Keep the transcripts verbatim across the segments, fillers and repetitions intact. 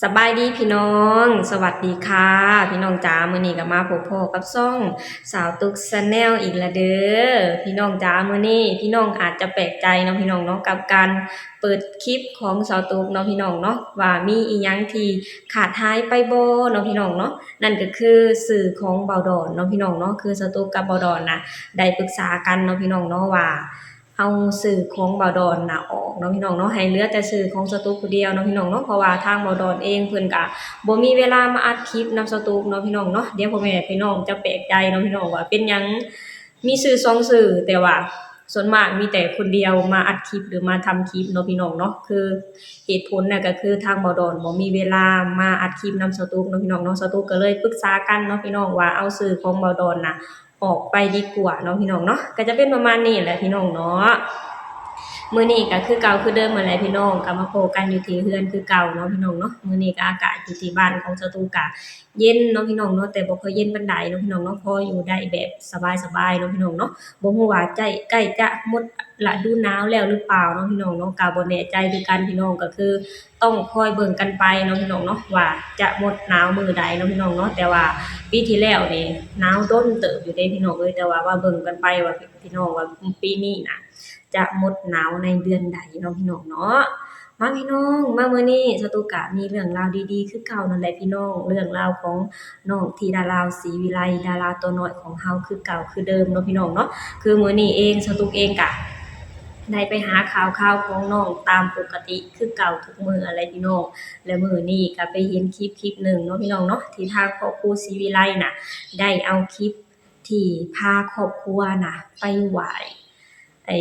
สบายดีพี่น้อง สวัสดีค่ะ พี่น้องจ๋า มื้อนี้ก็มาพบพ้อกับช่องสาวตุ๊ก Channel อีกแล้วเด้อ พี่น้องจ๋า มื้อนี้พี่น้องอาจจะแปลกใจเนาะพี่น้องเนาะ กับการเปิดคลิปของสาวตุ๊กเนาะพี่น้องเนาะ ว่ามีอิหยังที่ขาดหายไปบ่เนาะพี่น้องเนาะ นั่นก็คือชื่อของบ่าวดอนเนาะพี่น้องเนาะ คือสาวตุ๊กกับบ่าวดอนน่ะ ได้ปรึกษากันเนาะพี่น้องเนาะ ว่า เอาชื่อของบ่าวดอนน่ะออกเนาะพี่น้องเนาะ ให้เหลือแต่ชื่อของสาวตุ๊กผู้เดียวเนาะพี่น้องเนาะ เพราะว่าทางบ่าวดอนเองเพิ่นก็บ่มีเวลามาอัดคลิปนำสาวตุ๊กเนาะพี่น้องเนาะ เดี๋ยวพ่อแม่พี่น้องจะแปลกใจเนาะพี่น้อง ว่าเป็นหยังมีชื่อสองชื่อ แต่ว่าส่วนมากมีแต่คนเดียวมาอัดคลิปหรือมาทำคลิปเนาะพี่น้องเนาะ คือเหตุผลน่ะก็คือทางบ่าวดอนบ่มีเวลามาอัดคลิปนำสาวตุ๊กเนาะพี่น้องเนาะ สาวตุ๊กก็เลยปรึกษากันเนาะพี่น้อง ว่าเอาชื่อของบ่าวดอนน่ะ ออกไปดีกว่าเนาะพี่น้องเนาะ ก็จะเป็นประมาณนี้แหละพี่น้องเนาะ มื้อนี้ก็คือเก่าคือเดิมนั่นแหละพี่น้อง ก็มาพ้อกันอยู่ที่เฮือนคือเก่าเนาะพี่น้องเนาะ มื้อนี้ก็อากาศอยู่ที่บ้านของสาวตุ๊กก็เย็นเนาะพี่น้องเนาะ แต่บ่ค่อยเย็นปานใดเนาะพี่น้องเนาะ พออยู่ได้แบบสบายๆเนาะพี่น้องเนาะ บ่ฮู้ว่าใกล้ ใกล้จะหมดฤดูหนาวแล้วหรือเปล่าเนาะพี่น้องเนาะ ก็บ่แน่ใจคือกันพี่น้อง ก็คือ ต้องคอยเบิ่งกันไปเนาะพี่น้องเนาะ ว่าจะหมดหนาวมื้อใดเนาะพี่น้องเนาะ แต่ว่าปีที่แล้วนี่หนาวดนเติบอยู่เด้พี่น้องเอ้ย แต่ว่า ว่าเบิ่งกันไปว่าพี่น้องว่าปีนี้น่ะ จะหมดหนาวในเดือนใดเนาะพี่น้องเนาะ มาพี่น้อง มามื้อนี้สาวตุ๊กก็มีเรื่องราวดีๆคือเก่านั่นแหละพี่น้อง เรื่องราวของน้องธิดาลาว ศรีวิไล ดาราตัวน้อยของเฮาคือเก่าคือเดิมเนาะพี่น้องเนาะ คือมื้อนี้เองสาวตุ๊กเองก็ ได้ไปหาข่าวคราวของน้องตามปกติคือเก่าทุกมื้ออะไรพี่น้อง และมื้อนี้ก็ไปเห็นคลิปคลิปหนึ่งเนาะพี่น้องเนาะ ที่ทางครอบครัวศรีวิไลน่ะ ได้เอาคลิปที่พาครอบครัวน่ะ ไปไหว้ ไอ้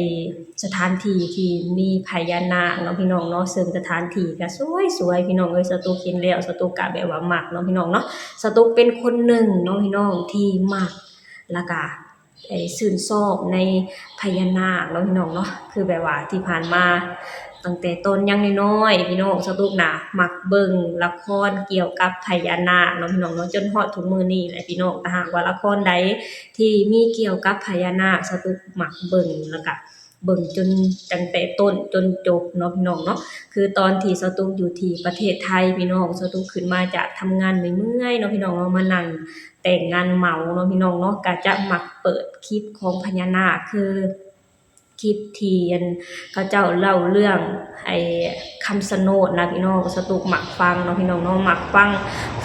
สถานที่ที่มีพญานาคเนาะพี่น้องเนาะ ซึ่งสถานที่ก็สวยๆ พี่น้องเอ้ย สาวตุ๊กเห็นแล้ว สาวตุ๊กก็แบบว่ามักเนาะพี่น้องเนาะ สาวตุ๊กเป็นคนหนึ่งเนาะพี่น้องที่มัก แล้วก็ ไอ้ชื่นชอบในพญานาคเนาะพี่น้องเนาะ คือแบบว่าที่ผ่านมาตั้งแต่ตอนยังน้อยๆ พี่น้อง สาวตุ๊กน่ะมักเบิ่งละครเกี่ยวกับพญานาคเนาะพี่น้องเนาะ จนฮอดทุกมื้อนี้แหละพี่น้อง ถ้าหากว่าละครใดที่มีเกี่ยวกับพญานาค สาวตุ๊กมักเบิ่ง แล้วก็เบิ่งจนตั้งแต่ต้นจนจบเนาะพี่น้องเนาะ คือตอนที่สาวตุ๊กอยู่ที่ประเทศไทยพี่น้อง สาวตุ๊กขึ้นมาจากทำงานเมื่อยๆเนาะพี่น้องเนาะ มานั่ง แต่งงานเหมาเนาะพี่น้องเนาะ ก็จะมักเปิดคลิปของพญานาค คือคลิปที่อันเขาเจ้าเล่าเรื่องไอ้คำชะโนดนะพี่น้อง สาวตุ๊กมักฟังเนาะพี่น้องเนาะ มักฟัง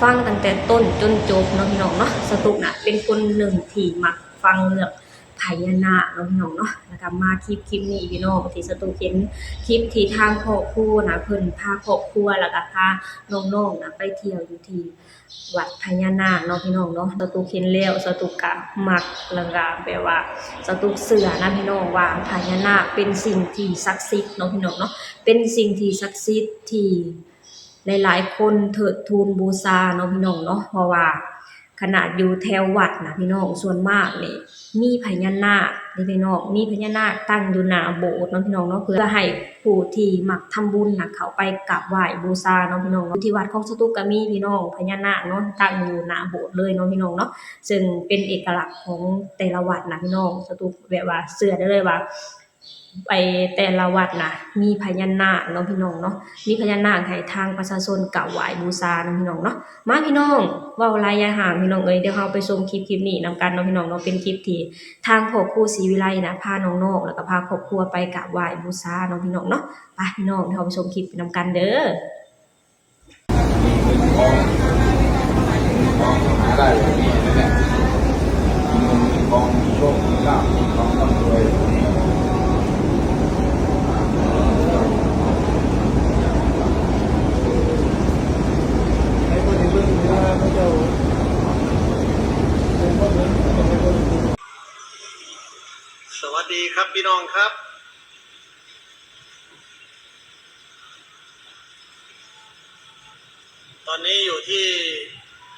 ฟังตั้งแต่ต้นจนจบเนาะพี่น้องเนาะ สาวตุ๊กน่ะเป็นคนหนึ่งที่มักฟังเรื่องพญานาคเนาะพี่น้องเนาะ แล้วก็มาคลิปคลิปนี้พี่น้อง ที่สาวตุ๊กเห็นคลิปที่ทางครอบครัวน่ะ เพิ่นพาครอบครัว แล้วก็พาน้องๆน่ะไปเที่ยวอยู่ที่ วัดพญานาคเนาะพี่น้องเนาะ สาวตุ๊กเห็นแล้ว สาวตุ๊กก็มัก แล้วก็แบบว่า สาวตุ๊กเชื่อนะพี่น้อง ว่าพญานาคเป็นสิ่งที่ศักดิ์สิทธิ์เนาะพี่น้องเนาะ เป็นสิ่งที่ศักดิ์สิทธิ์ที่หลายๆคนเทิดทูนบูชาเนาะพี่น้องเนาะ เพราะว่าขนาดอยู่แถววัดนะพี่น้อง ส่วนมากนี่ มีพญานาคเด้พี่น้อง มีพญานาคตั้งอยู่หน้าโบสถ์เนาะพี่น้องเนาะ เพื่อให้ผู้ที่มักทำบุญน่ะเข้าไปกราบไหว้บูชาเนาะพี่น้องเนาะ ที่วัดของสาวตุ๊กก็มีพี่น้อง พญานาคเนาะ ตั้งอยู่หน้าโบสถ์เลยเนาะพี่น้องเนาะ ซึ่งเป็นเอกลักษณ์ของแต่ละวัดนะพี่น้อง สาวตุ๊กแบบว่าเชื่อได้เลยว่า ไปแต่ละวัดน่ะ มีพญานาคเนาะพี่น้องเนาะ มีพญานาคให้ทางประชาชนกราบไหว้บูชาเนาะพี่น้องเนาะ มาพี่น้อง เว้าหลายอย่าห่างพี่น้องเอ้ย เดี๋ยวเราไปชมคลิปคลิปนี้นำกันเนาะพี่น้องเนาะ เป็นคลิปที่ทางพ่อครูศรีวิไลน่ะ พาน้องๆ แล้วก็พาครอบครัวไปกราบไหว้บูชาเนาะพี่น้องเนาะ ไปพี่น้อง เดี๋ยวเราไปชมคลิปนำกันเด้อ มีเงินทอง มีเงินทองหาได้แบบนี้นั่นแหละ มีเงินมีทอง มีโชค มีลาภ มีความร่ำรวยแบบนี้ สวัสดีครับพี่น้องครับ ตอนนี้อยู่ที่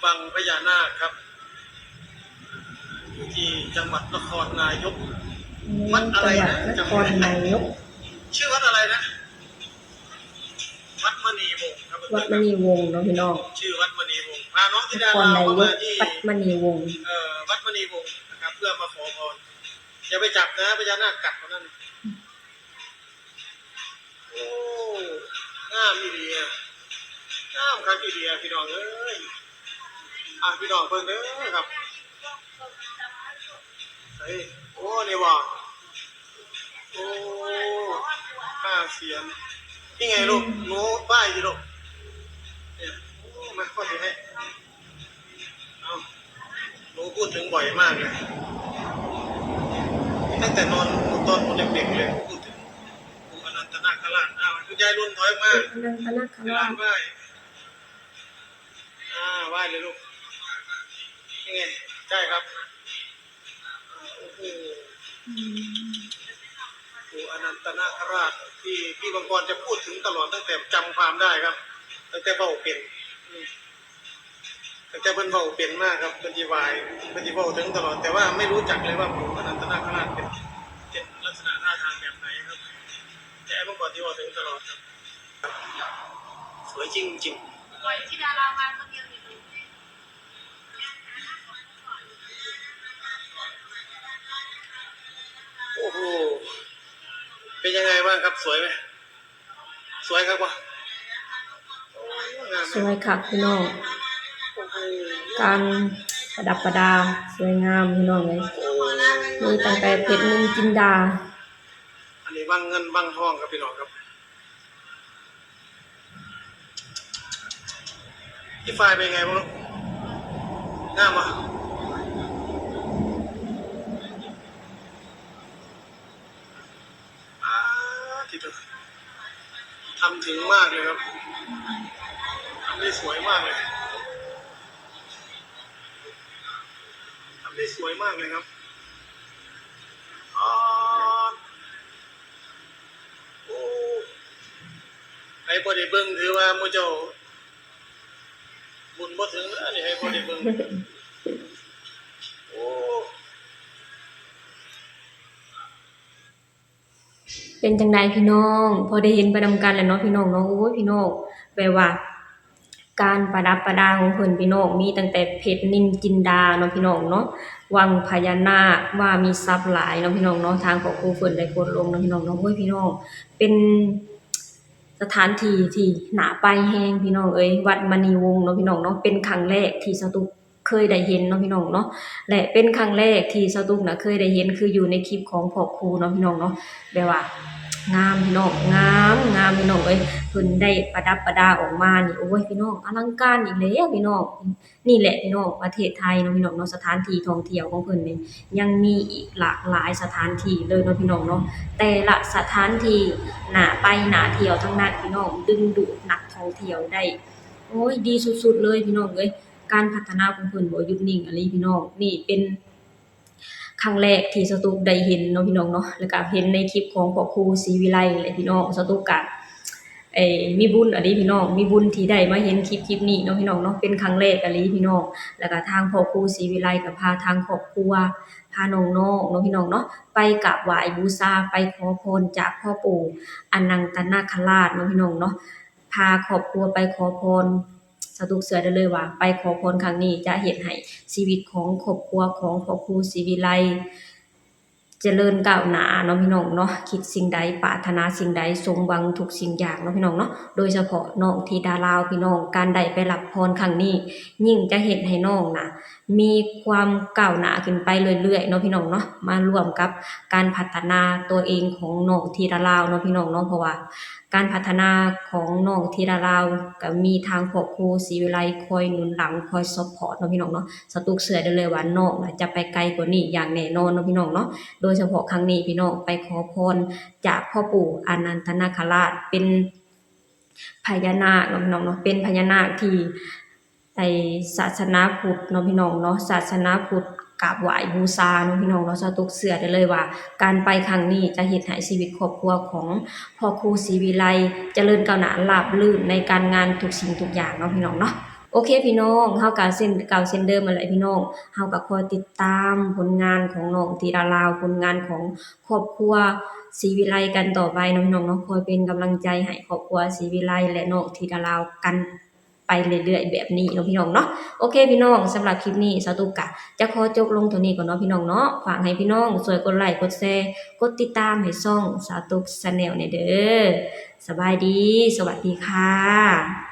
วังพญานาคครับ อยู่ที่จังหวัดนครนายก วัดอะไรนะ จังหวัดนครนายก ชื่อวัดอะไรนะ วัดมณีวงศ์ครับ วัดมณีวงศ์เนาะพี่น้อง ชื่อวัดมณีวงศ์ พาน้องธิดาลาวเข้ามาที่ นครนายก วัดมณีวงศ์ เอ่อ วัดมณีวงศ์นะครับ เพื่อมาขอพร อย่าไปจับนะ พญานาคกัดเท่านั้น โอ้ งามอีหลีอะ งามคักอีหลีอะพี่น้องเอ้ย อ่ะพี่น้องเบิ่งเด้อครับ ใส่ โอ้ นี่บ่ โอ้ ห้าเสียน นี่ไงลูก หนูไหว้สิลูก เนี่ย โอ้ มา พ่อถือให้ เอา หนูพูดถึงบ่อยมากเลย ตั้งแต่นอน ตอนหนูเด็กๆเลย พูดถึงปู่อนันตนาคราช อ้าว คุณยายลุนถอยมา ปู่อนันตนาคราช ไหว้ อ่า ไหว้เลยลูก นี่ไง ใช่ครับ โอ้โห อืม ปู่อนันตนาคราชที่พี่บังกรจะพูดถึงตลอดตั้งแต่จำความได้ครับ ตั้งแต่เว้าเป็น อืม ตั้งแต่เพิ่นเว้าเป็นมาครับ เพิ่นสิไหว้ เพิ่นสิเว้าถึงตลอด แต่ว่าไม่รู้จักเลยว่าปู่อนันตนาคราชเป็น เป็นลักษณะท่าทางแบบไหนครับ แต่ไอ้บังกรที่เว้าถึงตลอดครับ สวยจริงๆ ปล่อยที่ดารามาคนเดียวอยู่เลย โอ้โห เป็นยังไงบ้างครับ สวยไหม สวยครับวะ โอ้ งามไหม สวยค่ะพี่น้อง โอ้โห การประดับประดาสวยงามพี่น้องเลย โอ้ มีตั้งแต่เพชรนินจินดา อันนี้วังเงินวังทองครับพี่น้องครับ ที่ฝ้ายเป็นไงบ้างลูก งามปะ อ่า ที่เธอทำถึงมากเลยครับ ทำได้สวยมากเลย ทำได้สวยมากเลยครับ อ๋อ โอ้ ใครบ่ได้เบิ่งถือว่าหมู่เจ้า บุญบ่ถึงเด้อนี่ ใครบ่ได้เบิ่ง โอ้ เป็นจั่งใดพี่น้อง พอได้เห็นไปนำกันแหละเนาะพี่น้องเนาะ โอ้ยพี่น้อง แบบว่า การประดับประดาของเพิ่นพี่น้อง มีตั้งแต่เพชรนินจินดาเนาะพี่น้องเนาะ วังพญานาค ว่ามีทรัพย์หลายเนาะพี่น้องเนาะ ทางพ่อครูเพิ่นได้โพสต์ลงเนาะพี่น้องเนาะ โอ้ยพี่น้อง เป็นสถานที่ที่น่าไปแฮงพี่น้องเอ้ย วัดมณีวงศ์เนาะพี่น้องเนาะ เป็นครั้งแรกที่สาวตุ๊กเคยได้เห็นเนาะพี่น้องเนาะ และเป็นครั้งแรกที่สาวตุ๊กน่ะเคยได้เห็น คืออยู่ในคลิปของพ่อครูเนาะพี่น้องเนาะ แบบว่างามพี่น้อง งาม งามพี่น้องเอ้ย เพิ่นได้ประดับประดาออกมานี่ โอ้ยพี่น้อง อลังการอีกแล้วพี่น้อง นี่แหละพี่น้อง ประเทศไทยเนาะพี่น้องเนาะ สถานที่ท่องเที่ยวของเพิ่นนี่ยังมีอีกหลากหลายสถานที่เลยเนาะพี่น้องเนาะ แต่ละสถานที่น่าไปน่าเที่ยวทั้งนั้นพี่น้อง ดึงดูดนักท่องเที่ยวได้ โอ้ย ดีสุดๆเลยพี่น้องเอ้ย การพัฒนาของเพิ่นบ่หยุดนิ่งอีหลีพี่น้อง นี่เป็นครั้งแรกที่สาวตุ๊กได้เห็นเนาะพี่น้องเนาะ แล้วก็เห็นในคลิปของพ่อครูศรีวิไลนี่แหละพี่น้อง สาวตุ๊กก็ เอ่อ มีบุญอีหลีพี่น้อง มีบุญที่ได้มาเห็นคลิปคลิปนี้เนาะพี่น้องเนาะ เป็นครั้งแรกอีหลีพี่น้อง แล้วก็ทางพ่อครูศรีวิไลก็พาทางครอบครัว พาน้องๆเนาะพี่น้องเนาะ ไปกราบไหว้บูชา ไปขอพรจากพ่อปู่อนันตนาคราชเนาะพี่น้องเนาะ พาครอบครัวไปขอพร สาวตุ๊กเชื่อได้เลยว่าไปขอพรครั้งนี้จะเฮ็ดให้ชีวิตของครอบครัวของพ่อครูศรีวิไล เจริญก้าวหน้าเนาะพี่น้องเนาะ คิดสิ่งใดปรารถนาสิ่งใดสมหวังทุกสิ่งอย่างเนาะพี่น้องเนาะ โดยเฉพาะน้องธิดาลาวพี่น้อง การได้ไปรับพรครั้งนี้ ยิ่งจะเฮ็ดให้น้องน่ะ มีความก้าวหน้าขึ้นไปเรื่อยๆเนาะพี่น้องเนาะ มาร่วมกับการพัฒนาตัวเองของน้องธิดาลาวเนาะพี่น้องเนาะ เพราะว่าการพัฒนาของน้องธิดาลาวก็มีทางพ่อครูศรีวิไลคอยหนุนหลัง คอยซัพพอร์ตเนาะพี่น้องเนาะ สาวตุ๊กเชื่อได้เลยว่าน้องน่ะจะไปไกลกว่านี้อย่างแน่นอนเนาะพี่น้องเนาะ โดยเฉพาะครั้งนี้พี่น้องไปขอพรจากพ่อปู่อนันตนาคราช เป็นพญานาคเนาะพี่น้องเนาะ เป็นพญานาคที่ ไอ้ศาสนาพุทธเนาะพี่น้องเนาะ ศาสนาพุทธกราบไหว้บูชาเนาะพี่น้องเนาะ สาวตุ๊กเชื่อได้เลยว่าการไปครั้งนี้จะเฮ็ดให้ชีวิตครอบครัวของพ่อครูศรีวิไลเจริญก้าวหน้าราบรื่นในการงานทุกสิ่งทุกอย่างเนาะพี่น้องเนาะ โอเคพี่น้อง เฮาก็เช่นเก่าเช่นเดิมนั่นแหละพี่น้อง เฮาก็คอยติดตามผลงานของน้องธิดาลาว ผลงานของครอบครัวศรีวิไลกันต่อไปเนาะพี่น้องเนาะ คอยเป็นกำลังใจให้ครอบครัวศรีวิไลและน้องธิดาลาวกัน ไปเรื่อยๆแบบนี้เนาะพี่น้องเนาะ โอเคพี่น้อง สำหรับคลิปนี้สาวตุ๊กกะจะขอจบลงเท่านี้ก่อนเนาะพี่น้องเนาะ ฝากให้พี่น้องช่วยกดไลค์ กดแชร์ กดติดตามให้ช่องสาวตุ๊กแชนแนลแหน่เด้อ สบายดี สวัสดีค่ะ